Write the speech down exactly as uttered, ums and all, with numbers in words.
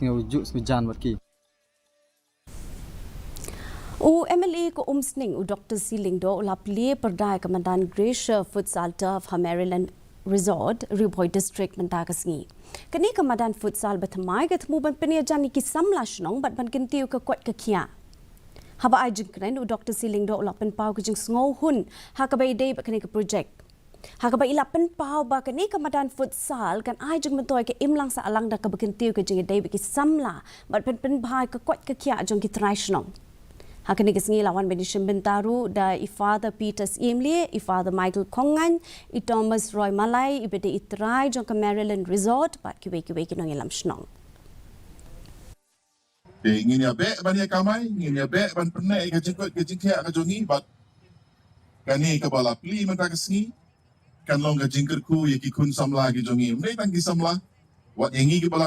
Ngi u juh smijan wat ki. U M L A ka Umsning u Doctor C Lyngdoh u la plie pyrda ïa ka madan Gracia Futsal Turf ha Maryland Resort, Ri Bhoi District mynta ka sngi. Kane ka madan futsal ba thymmai ka thmu ban pynïajan ïa ki samla shnong bad ban kyntiew ka koit ka khiah. Haba ai jingkren u Doctor C Lyngdoh u la pynpaw ka jingsngewhun ha kaba ïadei bad kane ka project. Ha kaba i la pynpaw ba kane ka madan futsal kan ai jingmyntoi ka imlang sahlang da kaba kyntiew ka jingïadei bad ki samla bad pynpynbha ïa ka koit ka khiah jong ki trai shnong. Ha kane ka sngi la wan ban ïashim bynta ruh da i Father Peter Syiemlieh, i Father Michael Khongaiñ, i Thomas Roy Malai, iba dei i trai jong ka Maryland Resort bad kiwei kiwei ki nongïalam shnong. Te ngin ïa beh ban ïa kamai, ngin ïa beh ban pynneh ïa ka jingkoit ka jingkhiah ka jong ngi bad kane kaba la plie mynta ka sngi kan long ka jingkyrkhu ïa ki khun samla ki jong ngi. Ym dei tang ki samla, wat ïa ngi kiba la